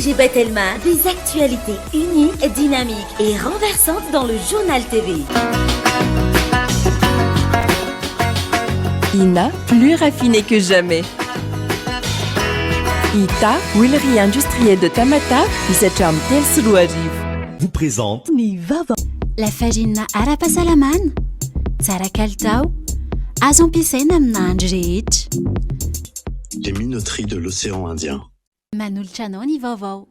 ONG Batelma, des actualités uniques, dynamiques et renversantes dans le Journal TV. Ina, plus raffiné que jamais. Ita, huilerie industrielle de Tamatave, misy hatramin'ny 2003. Vous présente. Ny vaovao. Lafarinina ara-pahasalamana, tsara kalitao, azo ampiasaina amin'ny nahandro rehetra. Les minoteries de l'océan Indien. Manolotra anao ny vaovao.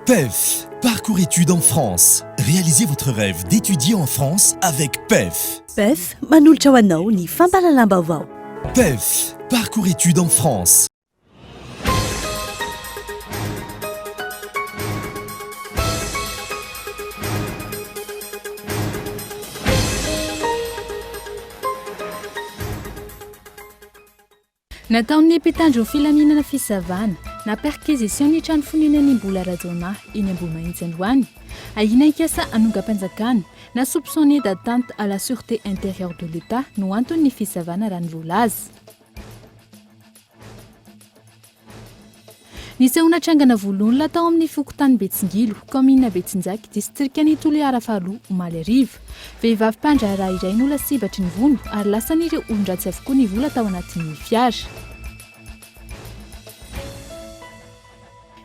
PEF, parcours études en France. Réalisez votre rêve d'étudier en France avec PEF. PEF, manolotra ho anao ny fampahalalam-baovao. PEF, parcours études en France. Nataon'ny mpitandro filaminana fisavana na perquisition ny trano fonenan'i Mbola Rajaonah eny Ambohimahitsy androany. Ahiana hikasa hanongam-panjakana na soupçonné d'atteinte à la sûreté intérieure de l'Etat no anton'ny fisavana raha ny voalaza. Nisehoana trangana vonoolona tao amin'ny fokontany Betsingilo, kaominina Betsinjaky, distrikan'i Toliara faharoa, omaly hariva. Vehivavy mpandraharaha iray no lasibatry ny vono ary lasan'ireo olon-dratsy avokoa ny vola tao anatin'ny fiara.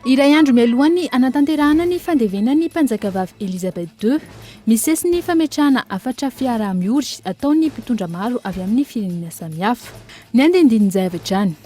Iray andro mialohan'ny hanatanterahana ny fandevenan'ny mpanjakavavy Elizabeth ii, misesy ny fametrahana hafatra fiaraha-miory ataon'ny mpitondra maro avy amin'ny firenena samihafa. Ny andindinin'izay avy hatrany.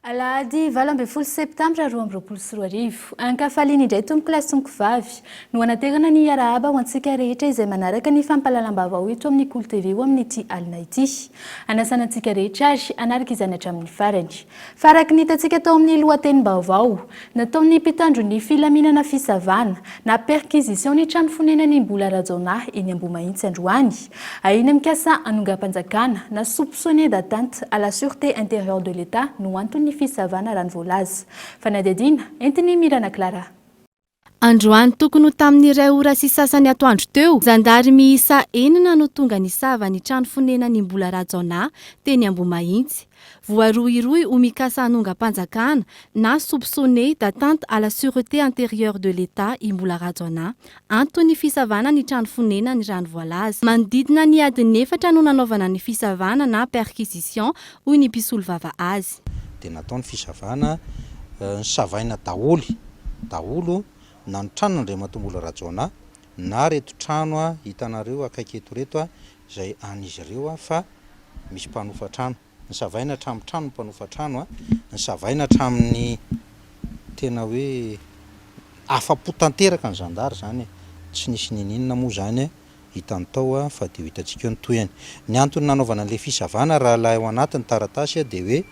Alahady 18 septambra 2022. Ankafaliana indray tompokolahy sy tompokovavy no anaterana ny arahaba ho antsika rehetra izay manaraka ny fampahalalam-baovao eto amin'ny Kolo TV ho amin'ity alina ity. Anasana antsika rehetra ary hanaraka izany hatramin'ny farany. Fa araka ny hitantsika tao amin'ny lohatenim-baovao, nataon'ny mpitandro ny filaminana fisavana na perquisition ny trano fonenan'i Mbola Rajaonah eny Ambohimahitsy androany. Ahiana mikasa hanongam-panjakana na soupçonné d'atteinte à la sûreté intérieure de l'Etat no anton'ny fisavana raha ny voalaza. Fanadihadiana entin'i Mirana Clara. Androany tokony ho tamin'ny iray ora sy sasany atoandro teo, zandary miisa enina no tonga nisava ny trano fonenan'i Mbola Rajaonah teny Ambohimahitsy. Voarohirohy ho mikasa hanongam-panjakana na soupçonné d'atteinte à la sûreté intérieure de l'Etat i Mbola Rajaonah. Anton'ny fisavana ny trano fonenany raha ny voalaza. Manodidina ny adiny efatra no nanaovana ny fisavana na perquisition hoy ny mpisolovava azy. Dia natao ny fisavana, nosavaina daholo daholo na ny tranon'Andriamatoa Mbola Rajaonah na ireto trano hitanareo akaiky eto ireto izay an'izy ireo fa misy mpanofa trano. Nosavaina hatramin'ny tranon'ny mpanofa trano, nosavaina hatramin'ny tena hoe afa-po tanteraka ny zandary izany e! Tsy nisy ninininona moa izany. hitany tao fa dia ho hitantsika eo ny tohiny. Ny antony nanaovana an'ilay fisavana raha ilay ao anaty ny taratasy dia hoe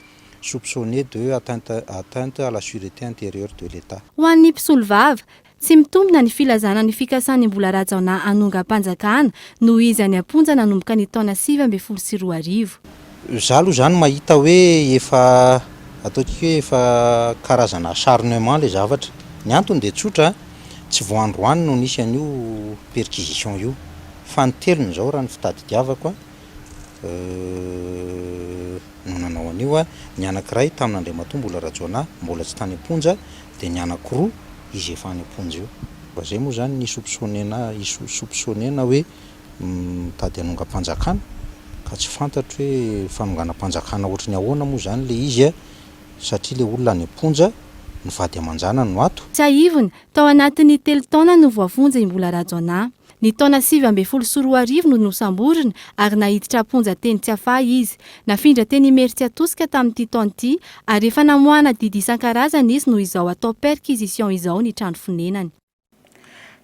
soupçonné de atteinte atteinte à la sûreté intérieure de l'Etat. Ho an'ny mpisolovava, tsy mitombina ny filazana ny fikasan'i Mbola Rajaonah hanongam-panjakana noho izy any am-ponja nanomboka ny taona 2019. Za aloha zany mahita hoe efa ataontsika hoe efa karazana acharnement le zavatra. Ny antony dia tsotra, tsy vao androany no nisy an'io perquisition io fa ny telony izao raha ny fitadidiavako a no nanao an'io a, ny anankiray tamin'Andriamatoa Mbola Rajaonah mbola tsy tany am-ponja dia ny anankiroa izy efa any am-ponja io. Fa zay moa zany ny soupçonner-na soupçonner-na hoe mitady hanongam-panjakana ka tsy fantatro hoe fanonganam-panjakana ohatry ny ahoana moa zany le izy a satria le olona any am-ponja, ny vady aman-janany no ato. Tsiahivina, tao anatin'ny telo taona no voafonja i Mbola Rajaonah. Ny taona 2019 no nosamborina ary naiditra am-ponja teny Tsiafahy izy. Nafindra teny Imerintsiatosika tamin'ity taona ity ary efa namoahana didy isan-karazany izy noho izao atao perquisition izao ny trano fonenany.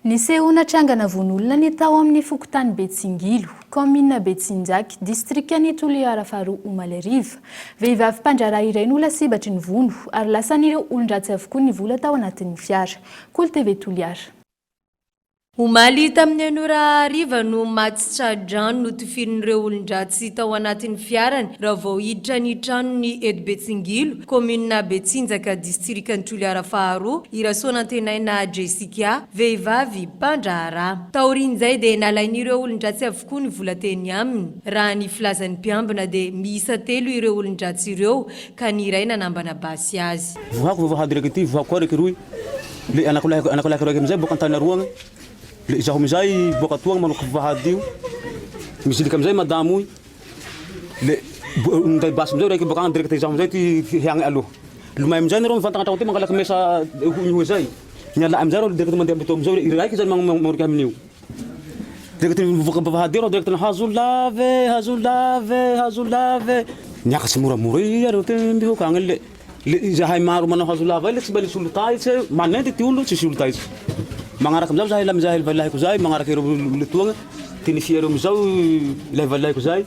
Nisehoana trangana vono olona ny tao amin'ny fokontany Betsingilo, kaominina Betsinjaky, distrikan'i Toliara faharoa omaly hariva. Vehivavy mpandraharaha iray no lasibatry ny vono ary lasan'ireo olon-dratsy avokoa ny vola tao anatin'ny fiara. Kolo TV Toliara. Omaly tamin'ny enina ora hariva no maty tsy tra-drano notifirin'ireo olon-dratsy tao anatin'ny fiarany raha vao hiditra ny tranony eto Betsingilo, kaominina Betsinjaka, distrikan'i Toliara faharoa, i Rasoanantenaina Jessica, vehivavy mpandraharaha. Taorian'izay dia nalain'ireo olon-dratsy avokoa ny vola teny aminy. Raha ny filazan'ny mpiambina dia miisa telo ireo olon-dratsy ireo ka ny iray nanambana basy azy. Vohako vavahady raiky ty, vohako koa raiky roy. Le anako lahy anako lahy raiky amizay boaka antany aroa agny, le izaho amizay boaka atoa agny manoka vavahady io, miziliky amizay madamo oy, le minday basy amizay raiky boaka agny direct izaho amizay ty hiagny aloha, lomay amizay nareo mivantagna antragno aty mangalaky mesa hoy zay, miala amizay reo direct mandeha moto amizao i raiky zany magnoriky amin'io, direct mivoaka am-bavahady eo reo direct hazo lava e, hazo lava e, hazo lava e, niakatry moramora iareo te mihoaka agny le. Le izahay maro manao hazo lava le tsy mba nisy olo taitse, manenty ty olo tsisy olo taitse. Magnaraka amizao zahay la mizaha valahiko zay magnaraka ireo olo etoagna, ty nisy iareo amizao ilay valahiko zay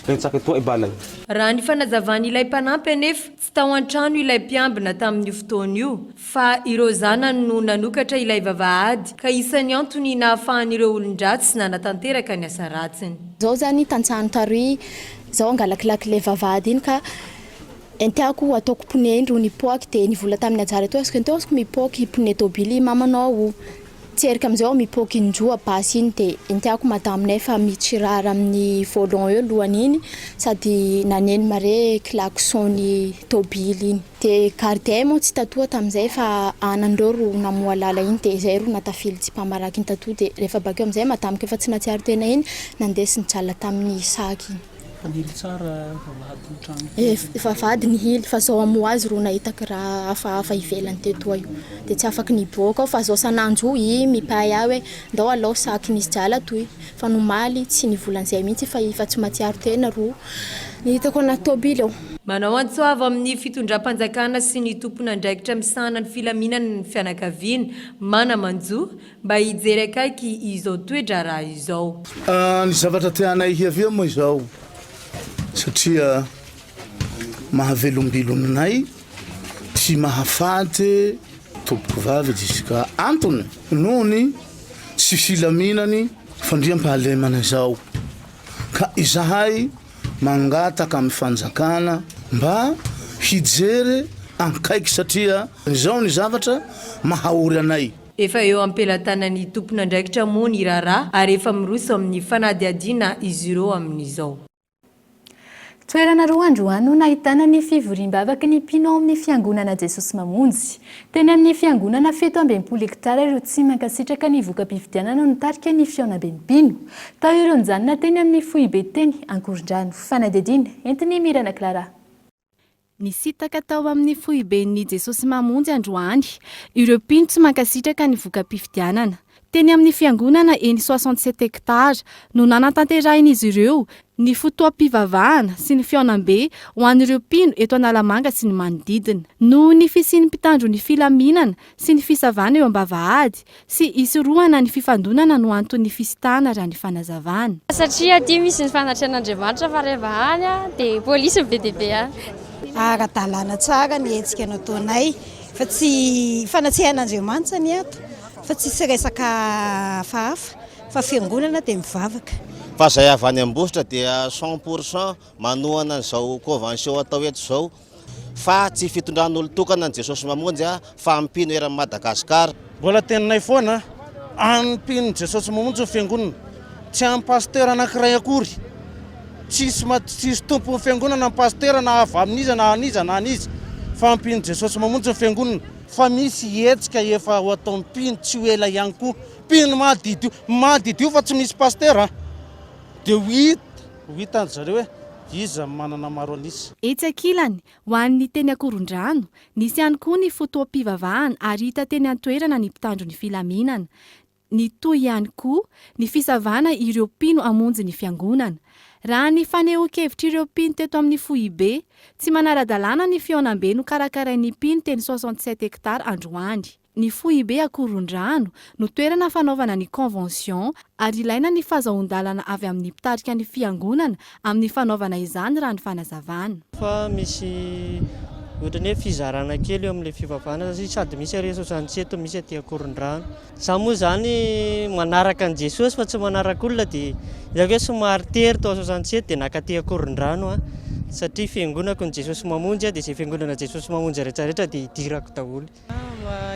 rentsaky etoa i bala io. Raha ny fanazavan'ilay mpanampy anefa, tsy tao an-trano ilay mpiambina tamin'io fotoana io, fa ireo zanany no nanokatra ilay vavahady ka isan'ny antony nahafahan'ireo olon-dratsy nanatanteraka ny asa ratsiny. Zao zany tantsaha taroy zao angalaky lakile vavahady iny ka Entiako ataoko pneu iny ro nipoaky de nivola tamin'i Ajara teo azoko enteo azoko mipoaky pneu tôbily i mamanao o, tsy erika amizay aho mipoaky indroa basy iny de entiako madamonay fa mitsirara amin'ny volant eo lohany iny sady naneno mare klaxon-ny tôbily iny de gardien moa tsy tatoa tamin'izay fa anandreo ro namoha lala iny de zay ro natafilitsy mpamaraky iny tatoa de rehefa bakeo amizay madamiko efa tsy nahatsiaro tena iny nandeha sy nijalona tamin'ny sac iny. Fa nihily tsara vavahadin'ny trano. Efa vady nihily fa zao hamoha azy ro nahitako raha hafahafa ivelany tetoa io de tsy afaky niboaka aho fa zao sanandro io i mipay ahy hoe ndao alao sac misy drala toy fa ny omaly tsy nivolan'izay mihitsy fa efa tsy mahatsiaro tena ro ny hitako anaty tôbily ao. Manao antso avo amin'ny fitondram-panjakana sy ny tompon'andraikitra misahana ny filaminana ny fianakaviana mana-manjo Mba hijery akaiky izao toe-draharaha izao. Ny zavatra tianay hiavia moa izao satria mahavelombelona anay sy mahafaty tompoko vavy Jessica antony noho ny tsy filaminany fandriampahalemana izao ka izahay Mangataka amin'ny fanjakana mba hijery ankaiky satria izao ny zavatra mahaory anay. Efa eo am-pelatanan'ny tompon'andraikitra moa ny raharaha ary efa miroso amin'ny fanadihadiana izy ireo amin'izao. Toerana roa androany no nahitana ny fivoriam-bavaky ny mpino ao amin'ny Fiangonana Jesosy Mamonjy. Teny amin'ny fiangonana 67 hektara ireo tsy mankasitraka ny voka-pifidianana no nitarika ny fihaonamben'ny mpino. Tao ireo nijanona teny amin'ny foibe teny Ankorondrano. Fanadihadiana entin'i Mirana Clara. Nisintaka tao amin'ny foiben'ny Jesosy Mamonjy androany ireo mpino tsy mankasitraka ny voka-pifidianana. Teny amin'ny fiangonana eny 67 hectares no nanatanterahin'izy ireo ny fotoam-pivavahana sy ny fihaonambe ho an'ireo mpino eto Analamanga sy ny manodidina. Noho ny fisian'ny mpitandro ny filaminana sy ny fisavana eo am-bavahady sy hisorohana ny fifandonana no anton'ny fisintahana raha ny fanazavana. Satria aty misy ny fanatrehan'Andriamanitra fa rehefa any dia polisy no be dia be any. Ara-dalàna tsara ny hetsika nataonay fa tsy fanatrehan'Andriamanitra ny ato. Fa tsisy resaka hafahafa fa fiangonana dia mivavaka. Fa zay avy any Ambositra dia 100 pour cent manohana an'izao convention atao eto izao fa tsy fitondran'olon-tokana ny Jesosy Mamonjy fa ampino eran'i Madagascar. Mbola teninay foana, ampino Jesosy Mamonjy ny fiangonana, tsy an'ny pasteur anankiray akory, tsisy tsisy tompon'ny fiangonana ny pasteur na avy amin'iza na an'iza na an'iza fa ampino Jesosy Mamonjy ny fiangonana. Fa misy hetsika efa ho ataon'ny mpino tsy ho ela ihany koa. Mpino mahadidio, mahadidio fa tsy misy pasitera a! Dia ho hita, ho hitan-dry zareo hoe iza no manana maro an'isa. Etsy ankilany, ho an'ny teny Ankorondrano, nisy ihany koa ny fotoam-pivavahana ary hita teny an-toerana ny mpitandro ny filaminana. Nitohy ihany koa ny fisavana ireo mpino hamonjy ny fiangonana. Raha ny fanehoan-kevitr'ireo mpino teto amin'ny foibe, tsy manara-dalàna ny fihaonambe nokarakarain'ny mpino teny 67 hectares androany. Ny foibe Akorondrano no toerana fanaovana ny convention ary ilaina ny fazahoan-dalana avy amin'ny mpitarika ny fiangonana amin'ny fanaovana izany raha ny fanazavana. Fa misy Ohatran'ny hoe fizarana kely eo amin'ilay fivavahana satria sady misy ary 67 no misy aty Ankorondrano. Izaho moa izany manaraka an'i Jesosy fa tsy manaraka olona dia hitako hoe somary tery tao 67 dia nakaty Ankorondrano aho satria fiangonako ny Jesosy Mamonjy dia izay fiangonana Jesosy Mamonjy rehetra rehetra dia idirako daholo.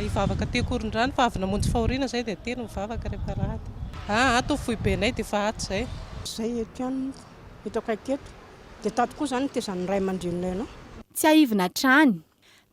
Hivavaka aty Ankorondrano fa avy namonjy fahoriana izay dia aty no mivavaka rehefa alahady. Aa ato ny foibenay dia efa ato izay. Izay eto ihany eto akaiky eto. Dia tato koa izany nitezan'ny ray aman-dreninay anao. Tsiahivina hatrany,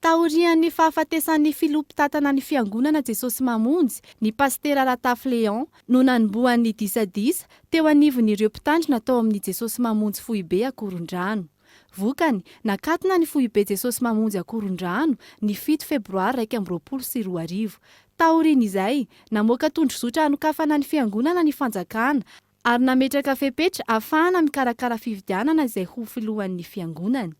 taorian'ny fahafatesan'ny filoha mpitantana ny Fiangonana Jesosy Mamonjy, ny Pasitera Ratafy Léon, no nanombohan'ny disadisa teo anivon'ireo mpitandrina tao amin'ny Jesosy Mamonjy Foibe Akorondrano. Vokany, nakatona ny Foibe Jesosy Mamonjy Akorondrano ny fito febroary 2021. Taorian'izay, namoaka tondrozotra hanokafana ny fiangonana ny fanjakana, ary nametraka fepetra ahafahana mikarakara fifidianana izay ho filohan'ny fiangonana.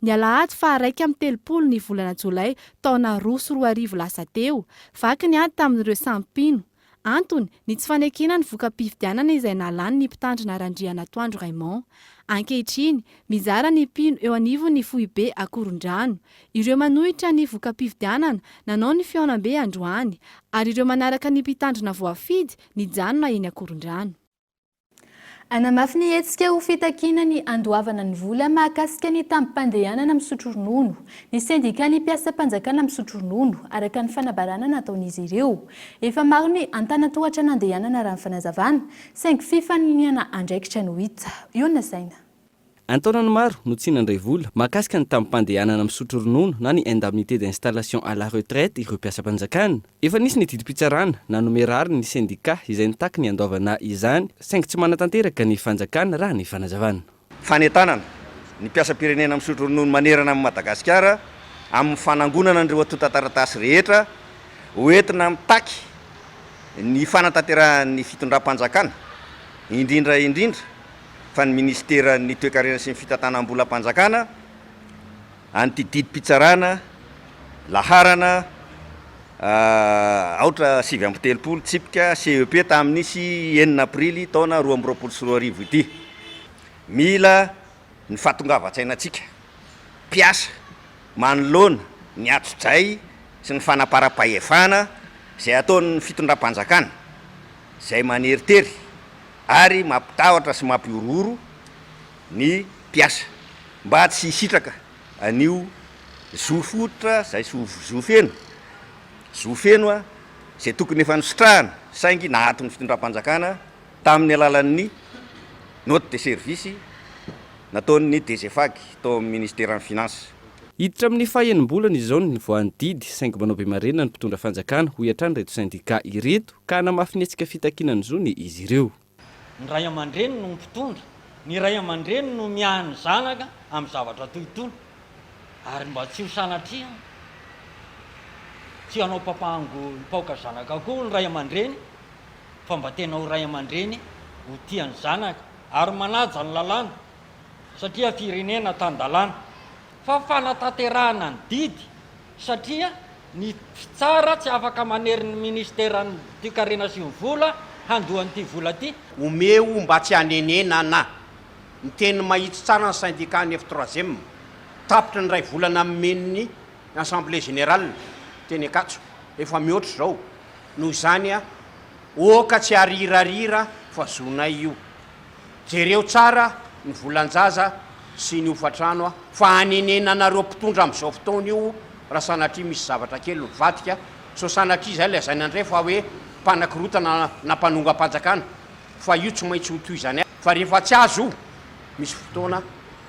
Ny alahady faha 31 ny volana jolay taona 2002 lasa teo, vaky ny ady tamin'ireo samy mpino. Antony, ny tsy fanekena ny voka-pifidianana izay nahalany ny mpitandrina Randrianatoandro Raymond. Ankehitriny, mizara ny mpino eo anivon'ny foibe Akorondrano. Ireo manohitra ny voka-pifidianana, nanao ny fihaonambe androany, ary ireo manaraka ny mpitandrina voafidy, nijanona eny Akorondrano. Hanamafy ny hetsika ho fitakiana ny handoavana ny vola mahakasika ny tambim-pandehanana misotro ronono ny sendikan'ny mpiasam-panjakana misotro ronono, araka ny fanambarana nataon'izy ireo. Efa maro ny antanan-tohatra nandehanana raha ny fanazavana, saingy fifaniniana andraikitra no hita. Io no nasaina. An-taonany maro no tsy nandray vola mahakasika ny tambim-pandehanana misotro ronono na ny indemnité d'installation à la retraite ireo mpiasam-panjakana. Efa nisy ny didim-pitsarana nanome rariny ny sendika izay nitaky ny handoavana izany saingy tsy manatanteraka ny fanjakana raha ny fanazavana. Fanentanana ny mpiasam-pirenena misotro ronono manerana an'i Madagasikara amin'ny fanangonana an'ireo antontan-taratasy rehetra ho entina mitaky ny fanatanterahan'ny fitondram-panjakana, indrindra indrindra fa ny minisiteran'ny Toekarena sy ny Fitantanam-bolam-panjakana an'ity didim-pitsarana laharana aotra 39 tsipika CEP tamin'ny sy enina aprily taona 2022 ity. Mila ny fahatongavan-tsainantsika mpiasa manoloana ny atsojay sy ny fanaparam-pahefana izay ataon'ny fitondram-panjakana izay maneritery ary mampitahotra sy mampihorohoro ny mpiasa mba tsy hisitraka an'io zo fototra izay zo feno, zo feno izay tokony efa nositrahana saingy nahaton'ny fitondram-panjakana tamin'ny alalan'ny note de service nataon'ny DGFAG tao amin'ny ministeran'ny Finances. Hiditra amin'ny faha-enim-bolana izao ny nivoahan'ny didy saingy manao be marenina ny mpitondra fanjakana, hoy hatrany ireto sendikà ireto. ka hanamafy ny hetsika fitakiana ny zony izy ireo. Ny ray aman-dreny no mpitondra, ny ray aman-dreny no miahy ny zanaka amin'ny zavatra toy itony, ary mba tsy ho sanatria tsy hanao papango hipaoka zanaka koa ny ray aman-dreny fa mba tena ho ray aman-dreny ho tia ny zanaka ary manaja ny lalàna satria firenena tan-dalàna fa fanatanterahana ny didy satria ny mpitsara tsy afaka manery ny ministeran'ny toekarena sy ny vola handoa an'ity vola ity. Omeo mba tsy hanenenana. Niteny mahitsy tsara ny syndicat ny F-troisième. Tapitra ny iray volana nomen'ny Assemblée Générale teny Ankatso. Efa mihoatra izao. Noho izany, oka tsy harirarira fa zonay io. Jereo tsara ny volan-jaza sy ny hofantrano fa hanenenanareo mpitondra amin'izao fotoana io raha sanatria misy zavatra kely mivadika, sao sanatria izay lazaina indray fa hoe mpanakorotana na mpanongam-panjakana fa io tsy maintsy ho tohizanay fa rehefa tsy azo misy fotoana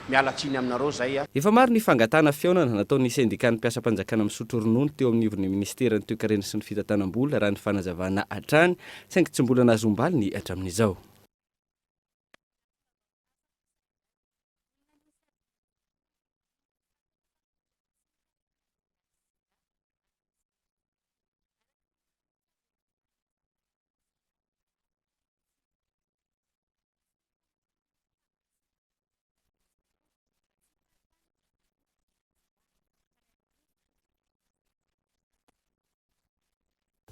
miala tsiny aminareo zay a. Efa maro ny fangatahana fihaonana nataon'ny sendikan'ny mpiasam-panjakana misotro ronono teo amin'ivon'ny minisiteran'ny toekarena sy ny fitantanam-bola raha ny fanazavana hatrany saingy tsy mbola nahazoam-baliny hatramin'izao.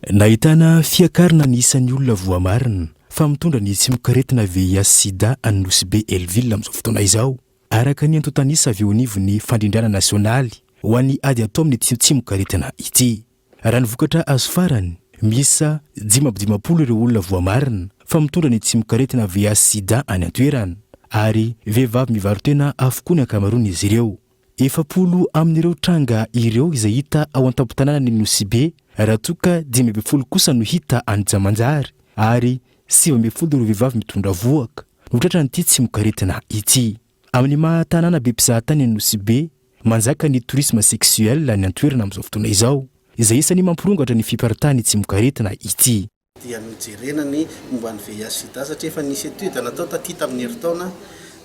Nahitana fiakarana ny isan'ny olona voamarina fa mitondra ny tsimokaretina VIH sida any Nosy Be Hell Ville amin'izao fotoana izao, araka ny antontan'isa avy eo anivon'ny Fandrindrana Nasionaly. ho an'ny ady atao amin'ity tsimokaretina ity. Raha ny vokatra azo farany, miisa 55 ireo olona voamarina fa mitondra ny tsimokaretina VIH-Sida any an-toerana, ary vehivavy mivaro-tena avokoa ny ankamaroan'izy ireo. 40 amin'ireo tranga ireo izay hita ao an-tampon-tanànan'i Nosy Be, raha toa ka 15 kosa no hita any Jamanjary, ary 19 ireo vehivavy mitondra vohoka no tratran'ity tsimokaretina ity. Amin'ny maha tanàna be mpizahatany an'i Nosy Be, manjaka ny tourisme sexuel any an-toerana amin'izao fotoana izao, izay isan'ny mampirongatra ny fiparitahan'ny tsimokaretina ity. Dia nojerena ny momba ny VIH sida satria efa nisy étude natao taty tamin'ny herintaona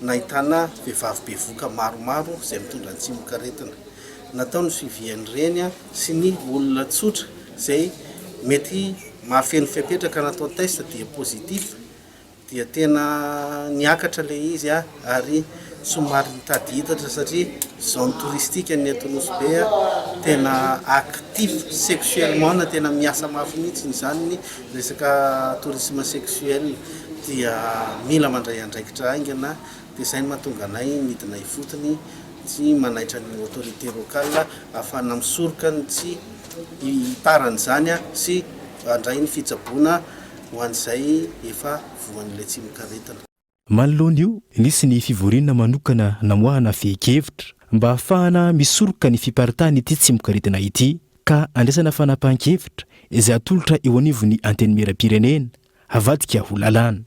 nahitana vehivavy bevohoka maromaro izay mitondra ny tsimokaretina. Natao ny suivi an'ireny sy ny olona tsotra izay mety mahafeno fepetra ka natao test dia positif. Dia tena niakatra ilay izy ary somary nitady hitatra satria zone touristique ny eto Nosy Be tena actif sexuellement na tena miasa mafy mihitsy izany ny resaka tourisme sexuel dia mila mandray andraikitra haingana dia izay no mahatonga anay midina ifotony sy manaitra ny autorité locale ahafahana misoroka ny tsy hitaran'izany sy handray ny fitsaboana ho an'izay efa voan'ilay tsimokaretina. Manoloana io, nisy ny fivoriana manokana namoahana fehin-kevitra mba hahafahana misoroka ny fiparitahan'ity tsimokaretina ity ka andraisana fanapahan-kevitra izay atolotra eo anivon'ny Antenimierampirenena havadika ho lalàna.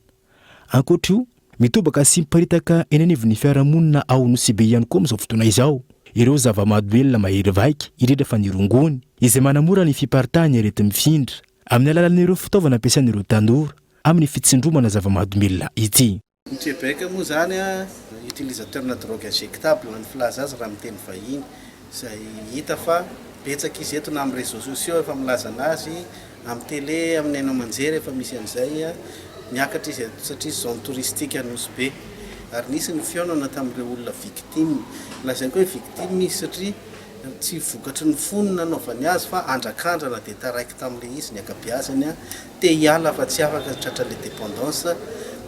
Ankoatra io, mitobaka sy miparitaka eny anivon'ny fiarahamonina ao Nosy-Be ihany koa amin'izao fotoana izao ireo zava-mahadomelina mahery vaika, indrindra fa ny rongony, izay manamora ny fiparitahan'ny areti-mifindra. Amin'ny alalan'ireo fitaovana ampiasain'ireo tanora amin'ny fitsindromana zava-mahadomelina ity. Ny Québec moa izany utilisateur-na drogue injectable ny filaza azy raha amin'ny teny vahiny, izay hita fa betsaka izy eto na amin'ny réseaux sociaux efa milaza an'azy, amin'ny télé, amin'ny haino aman-jery efa misy an'izay, miakatra izy eto satria zone touristique Nosy Be. Ary nisy ny fihaonana tamin'ireo olona victime, lazaiko hoe victime izy satria Tsy vokatry ny fony nanaovany azy fa andrakandrana dia taraiky tamin'ilay izy ny ankabeazany, te hiala fa tsy afaka tratran'ilay dépendance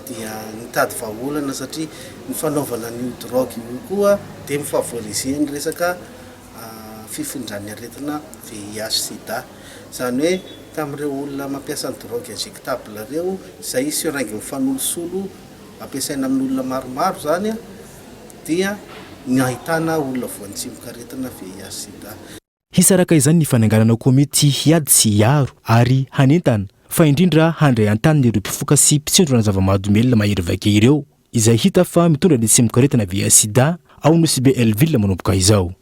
dia nitady vahaolana satria ny fanaovana an'io drogue io koa dia mi-favoriser ny resaka fifindran'ny aretina VIH sida. Izany hoe tamin'ireo olona mampiasa ny drogue injectable ireo izay seringue mifanolosolo ampiasaina amin'olona maromaro izany dia ny ahitana olona voan'ny tsimokaretina VIH sida. Hisy araka izany ny fananganana komity hiady sy hiaro ary hanentana fa indrindra handray an-tanana ireo mpifoka sy mpitsindrona zava-mahadomelina mahery vaika ireo izay hita fa mitondra ny tsimokaretina VIH sida ao Nosy Be Hell-Ville manomboka izao.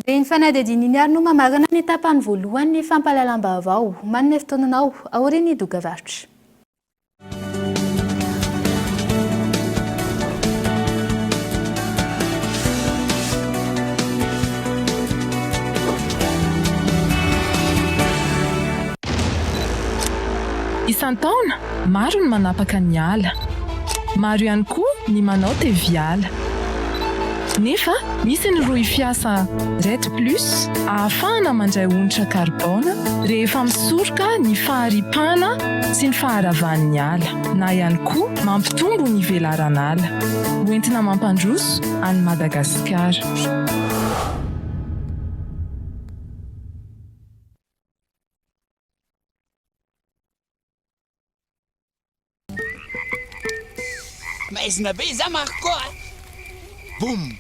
Dia iny fanadihadiana iny ary no mamarana ny tapany voalohany ny fampahalalam-baovao. Manome fotoana anao aorian'ny dokavarotra. Isan-taona, maro ny manapaka ny ala. Maro ihany koa ny manao teviala. Nefa misy ny rohy fiasa Red Plus ahafahana mandray onitra karbôna rehefa misoroka ny faharipahana sy ny faharavan'ny ala, na ihany koa mampitombo ny velaran'ala. Ho entina mampandroso an'i Madagasikara. Maizina be izany Marco a! Boum!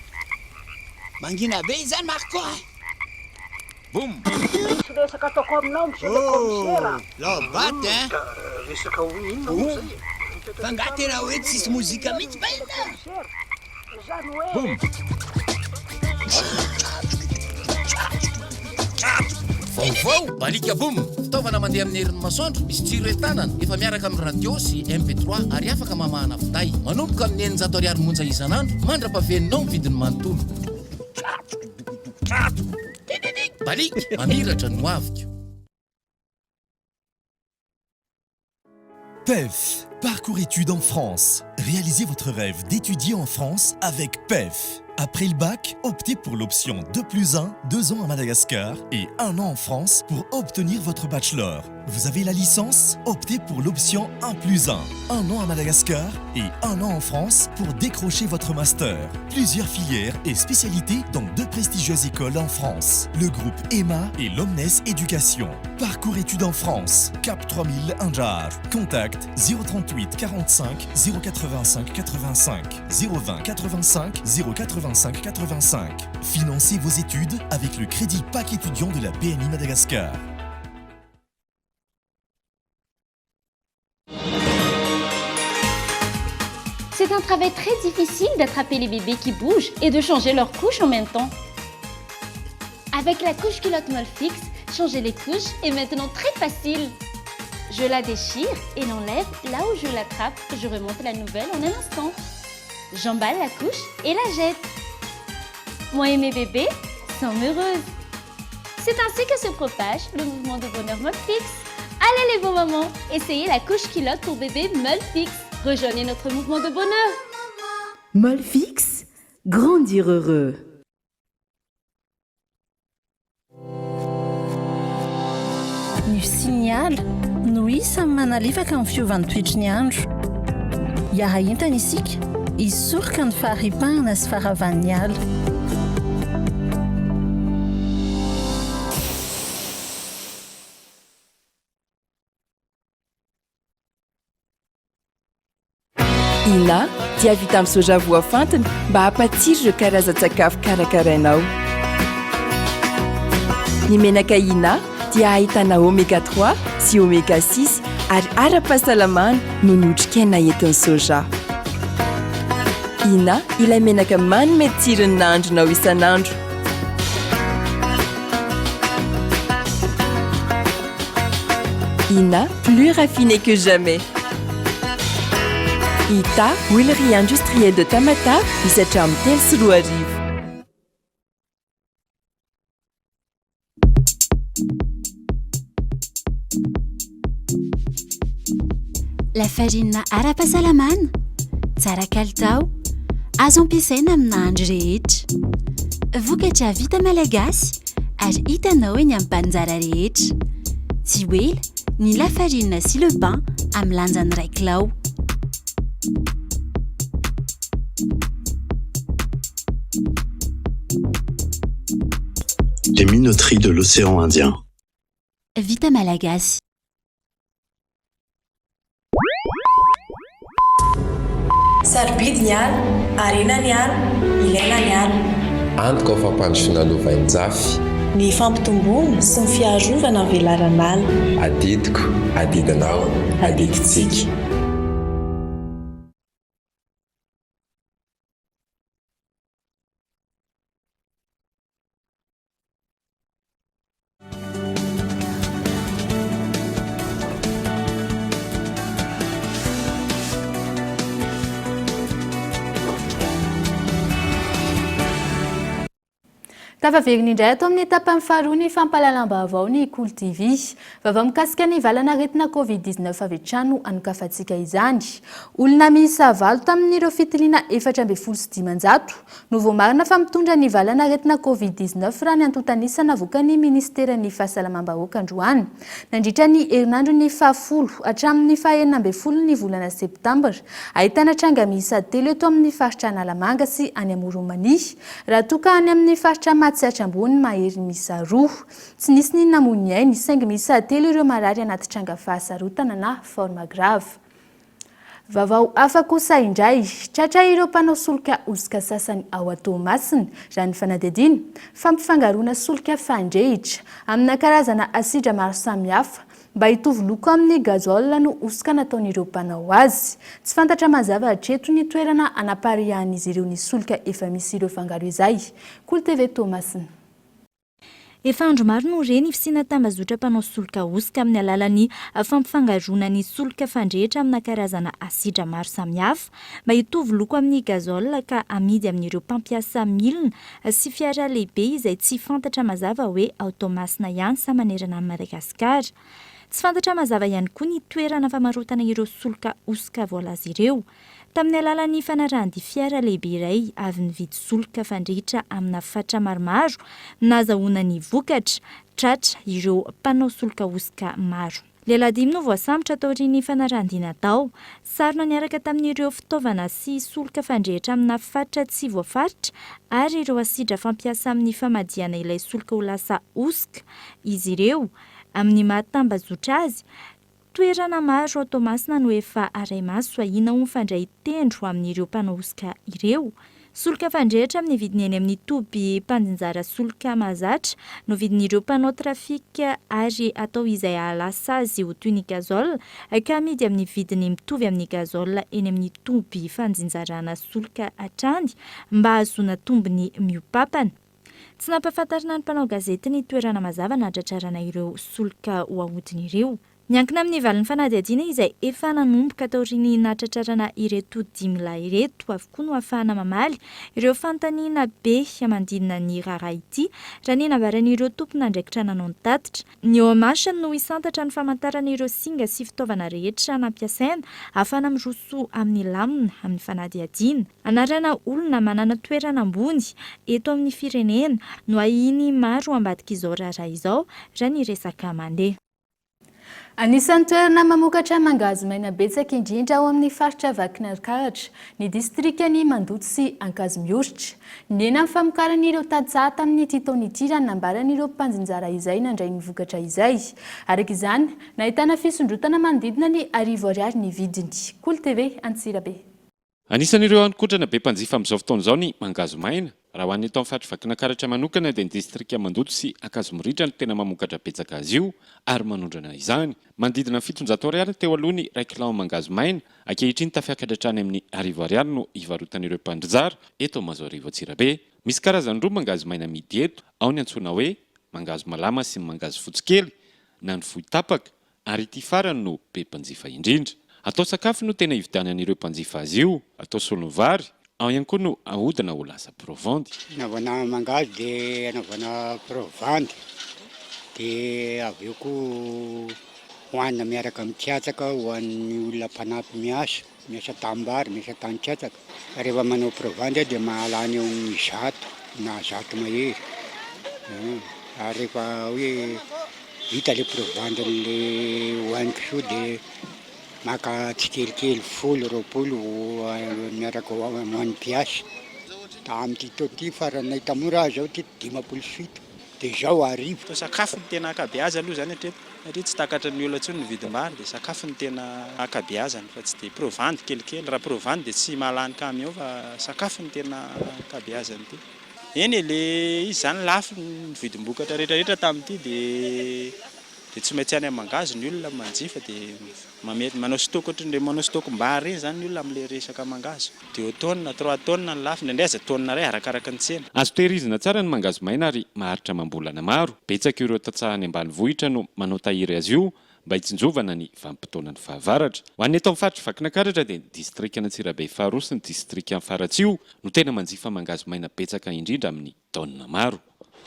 Mangina be izany Marco a! Boum! Misy resaka ataoko aminao monsieur le commissaire a! Lao baty hein! Resaka ho inona moa zay e? Fa nga tena hoe tsisy mozika mihitsy bainina? Zany hoe. Boum! Vaovao, Balika Boom! Fitaovana mandeha amin'ny herin'ny masoandro, misy jiro entanana, efa miaraka amin'ny radio sy MP3 ary afaka mamahana finday. Manomboka amin'ny 600 ariary monja isan'andro, mandra-pahaveninao ny vidiny manontolo. Balika, mamiratra ny hoaviko. PEF, parcours études en France. Réalisez votre rêve d'étudier en France avec PEF. Après le bac, optez pour l'option 2 plus 1, 2 ans à Madagascar et 1 an en France pour obtenir votre bachelor. Vous avez la licence Optez pour l'option 1 plus 1, 1 an à Madagascar et 1 an en France pour décrocher votre master. Plusieurs filières et spécialités dans deux prestigieuses écoles en France. Le groupe EMA et l'Omnes Éducation. Parcours études en France, Cap 3000 Anjar. Contact 038 45 085 85 020 85 085 85. Financez vos études avec le crédit PAC étudiant de la BNI Madagascar. C'est un travail très difficile d'attraper les bébés qui bougent et de changer leur couche en même temps. Avec la couche culotte Molfix, changer les couches est maintenant très facile. Je la déchire et l'enlève là où je l'attrape. Je remonte la nouvelle en un instant. J'emballe la couche et la jette. Moi et mes bébés sommes heureuses. C'est ainsi que se propage le mouvement de bonheur Molfix. Allez les beaux mamans, essayez la couche culotte pour bébé Molfix. Rejoignez notre mouvement de bonheur. Molfix, grandir heureux. Ny fisian'ny ala no isan'ny manalefaka ny fiovan'ny toetry ny andro. Hiara-hientana isika hisoroka ny faharipahana sy faharavan'ny ala. Ina dia vita amin'ny soja voafantina mba hampatsiro ireo karazan-tsakafo karakarainao. Ny menaka Ina dia ahitana oméga 3 sy oméga 6 ary ara-pahasalamana noho ny otrikaina entin'ny soja. Ina ilay menaka manome tsiro ny nahandronao isan'andro. Ina, plus raffiné que jamais. Ita, huilerie industrielle de Tamatave, misy hatramin'ny 2003. Lafarinina ara-pahasalamana, tsara kalitao, azo ampiasaina amin'ny nahandro rehetra. Vokatra vita malagasy ary hitanao eny amin'ny mpanjara rehetra. Tsy ho ela ny lafarinina sy le pain amin'ny lanjany iray kilao. Les minoteries de l'océan Indien. Vita malagasy. Sarobidy ny ala, harena ny ala, ilaina ny ala. Antoka ho fampandrosoana lovainjafy. Ny fampitomboana sy ny fiarovana ny velaran'ala. Adidiko, adidinao, adidintsika. Tafaverina indray ato amin'ny tapany faharoa ny fampahalalam-baovao ny Kolo TV. Vaovao mikasika ny valan'aretina Covid 19 avy hatrany no anokafantsika izany. Olona miisa valo tamin'ireo fitiliana 514 no voamarina fa mitondra ny valan'aretina Covid 19 raha ny antontan'isa navoakan'ny minisiteran'ny Fahasalamam-bahoaka androany. Nandritra ny herinandron'ny fahafolo hatramin'ny faha 16 ny volana septambra, ahitana tranga miisa telo eto amin'ny faritra Analamanga sy any Amoron'i Mania, raha toa ka any amin'ny faritra Matsiatra Ambony mahery miisa roa. Tsy nisy ny namoy ny ainy, saingy miisa telo ireo marary anaty tranga fahasarotana na forme grave. Vaovao hafa kosa indray, tratra ireo mpanao solika hosoka sasany ao Toamasina, raha ny fanadihadiana, fampifangaroana solika fandrehitra amina karazana asidra maro samihafa mba hitovy loko amin'ny gasoil no hosoka nataon'ireo mpanao azy. Tsy fantatra mazava hatreto ny toerana anapariahan'izy ireo ny solika efa misy ireo fangaro izay. Kolo TV Toamasina. Efa andro maro no re ny fisiana tambazotra mpanao solika hosoka amin'ny alalan'ny fampifangaroana ny solika fandrehitra amina karazana asidra maro samihafa mba hitovy loko amin'ny gazole ka amidy amin'ireo mpampiasa milina sy fiara lehibe izay tsy fantatra mazava hoe ao Toamasina ihany sa manerana an'i Madagasikara. Tsy fantatra mazava ihany koa ny toerana famarotana ireo solika hosoka voalaza ireo. Tamin'ny alalan'ny fanarahan-dia fiara lehibe iray avy nividy solika fandrehitra amina fatra maromaro nahazahoana ny vokatra, tratra ireo mpanao solika hosoka maro. Lehilahy dimy no voasambotra taorian'ny fanarahan-dia natao. Sarona niaraka tamin'ireo fitaovana sy solika fandrehitra amina fatra tsy voafaritra ary ireo asidra fampiasa amin'ny famadihana ilay solika ho lasa hosoka izy ireo. Amin'ny maha tambajotra azy, Toerana maro ao Toamasina no efa arahi-maso ahiana ho mifandray tendro amin'ireo mpanao hosoka ireo. Solika fandrehitra amin'ny vidiny eny amin'ny toby mpandinjara solika mahazatra no vidin'ireo mpanao trafika ary atao izay hahalasa azy ho toy ny gazole ka amidy amin'ny vidiny mitovy amin'ny gazole eny amin'ny toby fandinjarana solika hatrany mba hahazoana tombony miopapana. Tsy nampahafantarina ny mpanao gazety ny toerana mazava nahatratrarana ireo solika ho ahodina ireo. Miankina amin'ny valin'ny fanadihadiana izay efa nanomboka taorian'ny nahatratrarana ireto dimy lahy ireto avokoa no ahafahana mamaly ireo fanontaniana be manodidina ny raharaha ity, raha ny nambaran'ireo tompon'andraikitra nanao ny tatitra. Ny OMH no hisantatra ny famantarana ireo singa sy fitaovana rehetra nampiasaina ahafahana miroso amin'ny lamina amin'ny fanadihadiana. Anarana olona manana toerana ambony eto amin'ny firenena no ahian'ny maro ambadik'izao raharaha izao raha ny resaka mandeha. Anisan'ny toerana mamokatra mangahazo maina betsaka indrindra ao amin'ny faritra Vakinankaratra ny distrikan'i Mandoto sy Ankazomioritra. Nihena ny famokaran'ireo tantsaha tamin'ity taona ity raha ny nambaran'ireo mpanjinjara izay nandray ny vokatra izay. Araka izany, nahitana fisondrotana manodidina ny arivo ariary ny vidiny. Kolo TV, Antsirabe. Anisan'ireo haninkotrana be mpanjifa amin'izao fotoana izao ny mangahazo maina. Raha ho an'ny eto amin'ny faritr'i Vakinankaratra manokana dia ny distrika Mandoto sy Ankazomoritra no tena mamokatra betsaka azy io ary manondrana izany. Manodidina ny 700 ariary teo aloha ny iray kilao mangahazo maina, ankehitriny tafiakatra hatrany amin'ny arivo ariary no ivarotan'ireo mpandrinjara eto Mahazoarivo Antsirabe. Misy karazany roa mangahazo maina amidy eto, ao ny antsoina hoe mangahazo malama sy ny mangahazo fotsy kely na ny fohy tapaka ary ity farany no be mpanjifa indrindra. Atao sakafo no tena ividianan'ireo mpanjifa azy io, atao solon'ny vary, ao ihany koa no ahodina ho lasa provandy. Anaovana mangahazo dia anaovana provandy dia avy eo koa hohanina miaraka amin'ny katsaka ho an'ny olona mpanampy miasa, miasa tanimbary, miasa tanin-katsaka. Rehefa manao provandy aho dia mahalany eo amin'ny zato na zato mahery ary rehefa hoe Vita le provandy-n'le hohain'ny kisoa dia maka tsikelikely folo, 20 miaraka ho an'ny mpiasa. Tamin'ity taona ity farany nahita mora aho izao ity 57 dia izao arivo. Toa sakafo no tena ankabeazany aloha izany hatreto satria tsy takatry ny olona intsony ny vidim-bary dia sakafo no tena ankabeazany fa tsy dia provandy kelikely. Raha provandy dia tsy mahalany camion fa sakafo no tena ankabeazany ity. Eny e, le izy zany lafo ny vidim-bokatra rehetra rehetra tamin'ity de de tsy maintsy any amin'ny mangahazo ny olona manjifa de mame- manao stock ohatran'ireny manao stock-mbary ireny zany ny olona amin'le resaka mangahazo. Deux tonnes, trois tonnes ny lafo, indraindray aza tonne iray arakaraky ny tsena. Azo tehirizina tsara ny mangahazo maina ary maharitra amam-bolana maro. Betsaka ireo tantsaha any ambanivohitra no manao tahiry azy io mba hitsinjovana ny vanim-potoanan'ny fahavaratra. Ho an'ny eto amin'ny faritr'i Vakinankaratra dia ny distrikan'Antsirabe faharoa sy ny distrikan'i Faratsiho no tena manjifa mangahazo maina betsaka indrindra amin'ny taonina maro.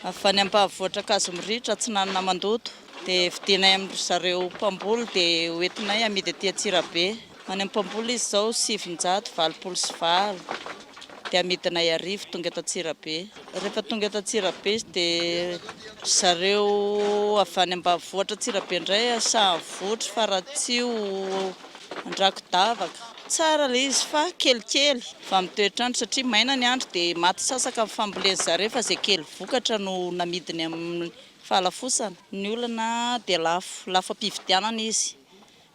Avy any Ampahavoatra Ankazomiritra, Atsinanana Mandoto, dia vidianay amin-dry zareo mpamboly dia hoentinay amidy aty Antsirabe. Any amin'ny mpamboly izy izao 988 dia amidinay arivo tonga eto Antsirabe. Rehefa tonga eto Antsirabe izy dia ry zareo avy any ambanivohitra Antsirabe indray Sahavotry, Faratsiho, Andrakodavaka. Tsara ilay izy fa kelikely fa amin'ny toetr'andro satria maina ny andro dia maty sasaka ny fambolen-dry zareo fa izay kely vokatra no namidiny amin'ny fahalafosana. Ny olana dia lafo, lafo am-pividianana izy.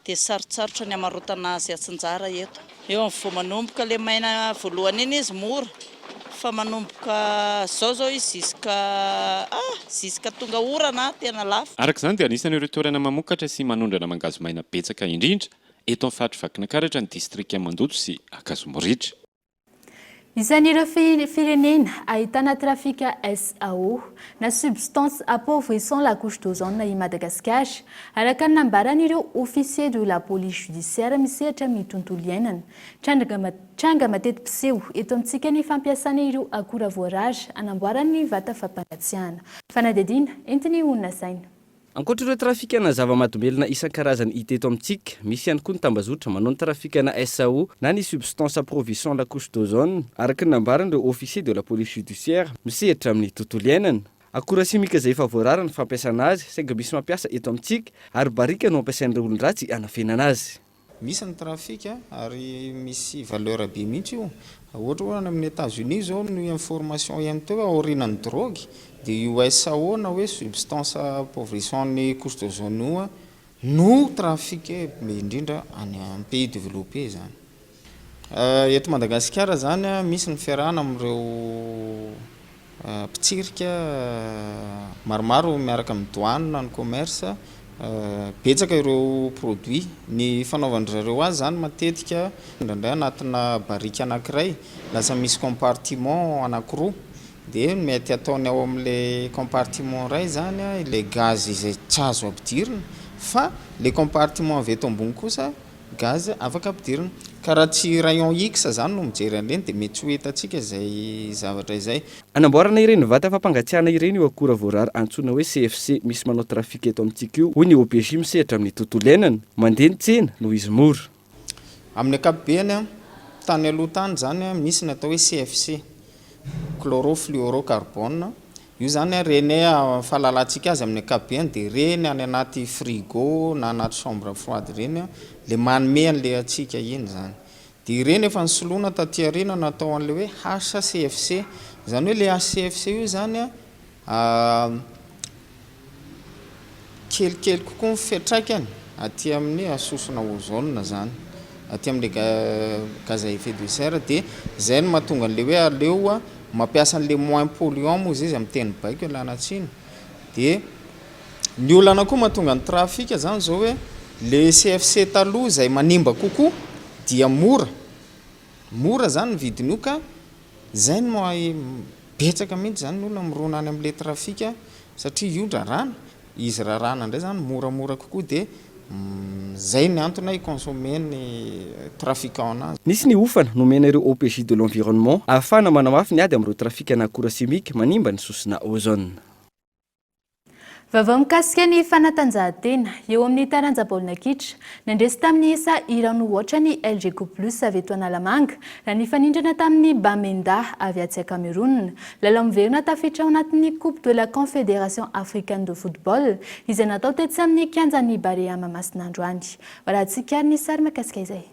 dia sarotsarotra ny hamarotana azy atsinjara eto. Eo amin'ny vao manomboka le maina voalohany iny izy mora fa manomboka zao zao izy ziska ah ziska tonga orana tena lafo. Araka izany dia anisan'ireo toerana mamokatra sy manondrana mangahazo maina betsaka indrindra eto amin'ny faritr'i Vakinankaratra ny distrikan'i Mandoto sy Ankazomiritra. Isan'ireo firenena ahitana trafika SAO na Substance Appauvrissant la Couche d'Ozone i Madagasikara, araka ny nambaran'ireo Officiers de la Police Judiciaire misehatra amin'ny tontolo iainana. Tranga mateti-piseho eto amintsika ny fampiasana ireo akora voarara hanamboarana ny vata fampangatsiahana. Fanadihadiana entin'i Honina Saina. Ankoatra ireo trafikana zava-mahadomelina isan-karazany hita eto amintsika, misy ihany koa ny tambazotra manao ny trafikana SAO na ny substance approvissant la couche d'ozone, araka ny nambaran'ireo officier de la police judiciaire misehatra amin'ny tontolo iainana. Akora simika izay efa voarara ny fampiasana azy saingy misy mampiasa eto amintsika ary barika no ampiasain'ireo olon-dratsy hanafenana azy. Misy ny trafic ary misy valeur be mihitsy io. Ohatra hoe any amin'ny Etats Unis izao ny information heno teo hoe aorianan'ny drogue dia io SAO na hoe substance appauvrissant ny couche d'ozone io no trafiquer be indrindra any amin'ny pays développé izany. Eto Madagasikara izany misy ny fiarahana amin'ireo mpitsirika maromaro miaraka amin'ny douane na ny commerce. Betsaka ireo produits. Ny fanaovan-dry zareo azy izany matetika indraindray anatina barika anankiray lasa misy compartiment anankiroa dia mety ataony ao amin'ilay compartiment iray izany ilay gaz izay tsy azo ampidirina fa ilay compartiment avy eto ambony kosa Gaz afaka ampidirina. Ka raha tsy rayon X zany no mijery an'ireny dia mety tsy ho hitantsika izay zavatra izay. Anamboarana ireny vata fampangatsiahana ireny io akora voarara antsoina hoe CFC misy manao trafika eto amintsika io, hoy ny OPJ misehatra amin'ny tontolo iainana. Mandeha ny tsena noho izy mora. Amin'ny ankapobeny, tany aloha tany izany misy ny atao hoe CFC, chlorofluorocarbone, Io zany an, reny fahalalantsika azy amin'ny ankapobeny dia reny any anaty frigo na anaty chambre froide ireny an, le manome an'le hatsiaka iny zany. Dia ireny efa nisoloina taty aoriana natao an'le hoe HCFC. Izany hoe le HCFC io zany an, Kelikely kokoa ny fiantraikany aty amin'ny sosona ozone zany, aty amin'ilay gaz à effet de serre dia izay no mahatonga an'ilay hoe aleo mampiasa an'ilay moins polluant moa izy amin'ny teny baiko ialana tsiny. Dia ny olana koa mahatonga ny trafic zany zao hoe le CFC taloha izay manimba kokoa dia mora, mora zany ny vidin'io ka Zay no maha betsaka mihitsy zany ny olona mirona any amle trafic satria io rarana, izy rarana ndray zany moramora kokoa de zay ny antony hi consommer ny trafiquant anazy. Nisy ny hofana nomena ireo OPJ de l'environnement ahafahana manamafy ny ady amin'ireo trafikana akora simika manimba ny sosona ozone. Vaovao mikasika ny fanatanjahantena, eo amin'ny taranja baolina kitra. Nandresy tamin'ny isa iray no ho aotra ny Elgeco Plus avy eto Analamanga, raha nifanindrana tamin'ny Bamenda avy atsy Cameroun. Lalao miverina tafiditra ao anatin'ny Coupe de la Confédération Africaine de Football, izay natao tetsy amin'ny kianjan'ny Barea Mahamasina androany. Hoarahantsika ary ny sary mahakasika izay.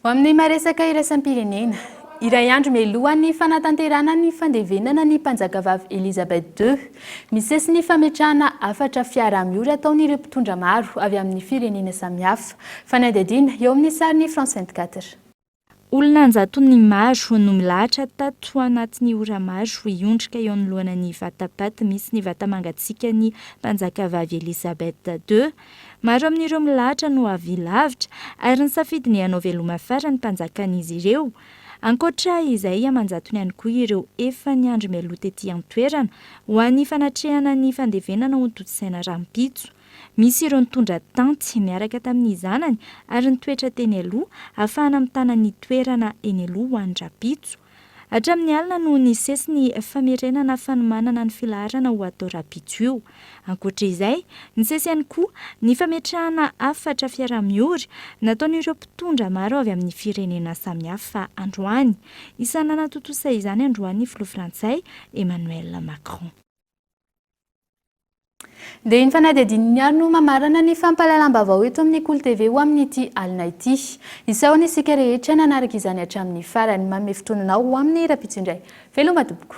Ho amin'ny maha-resaka iraisam-pirenena, iray andro mialohan'ny fanatanterahana ny fandevenana ny mpanjakavavy Elizabeth ii, misesy ny fametrahana hafatra fiaraha-miory ataon'ireo mpitondra maro avy amin'ny firenena samihafa. Fanadihadiana eo amin'ny sarin'ny France 24. Olona an-jatony maro no milahatra tato anatin'ny ora maro hiondrika eo anoloanan'ny vata-paty misy ny vata-mangatsiakan'ny mpanjakavavy Elizabeth ii. Maro amin'ireo milahatra no avy lavitra ary nisafidy ny hanao veloma farany mpanjakan'izy ireo. Ankoatra izay, aman-jatony ihany koa ireo efa niandry mialoha tety an-toerana ho an'ny fanatrehana ny fandevenana hotontosaina rahampitso. Misy ireo nitondra tanty niaraka tamin'ny zanany ary nitoetra teny aloha ahafahana mitana ny toerana eny aloha ho an'ny rahampitso. Hatramin'ny alina no nisesy ny famerenana fanomanana ny filaharana ho atao rahampitso io. Ankoatra izay, nisesy ihany koa ny fametrahana hafatra fiaraha-miory nataon'ireo mpitondra maro avy amin'ny firenena samihafa androany. Isan'ny nanatontosa izany androany ny filoha frantsay Emmanuel Macron. Dia iny fanadihadiana iny ary no mamarana ny fampahalalam-baovao eto amin'ny Kolo TV ho amin'ity alina ity. Isaorana isika rehetra nanaraka izany hatramin'ny farany. Manome fotoana anao ho amin'ny rahampitso indray. Veloma tompoko.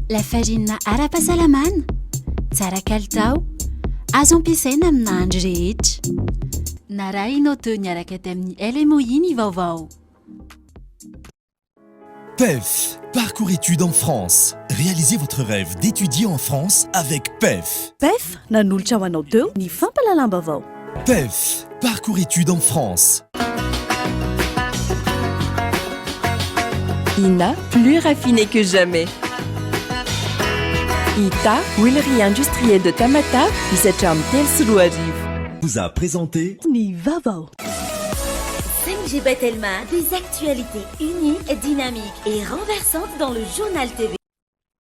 Lafarinina ara-pahasalamana, tsara kalitao, azo ampiasaina amin'ny nahandro rehetra. Narahinao teo niaraka tamin'ny LMOI ny vaovao. PEF, parcours études en France. Réalisez votre rêve d'étudier en France avec PEF. PEF, nanolotra ho anao teo ny fampahalalam-baovao. PEF, parcours études en France. Ina, plus raffiné que jamais. Ita, huilerie industrielle de Tamatave, hisatra amin'ny 2003. Vous a présenté ny vaovao. 5G Batelma, des actualités uniques, dynamiques et renversantes dans le journal TV.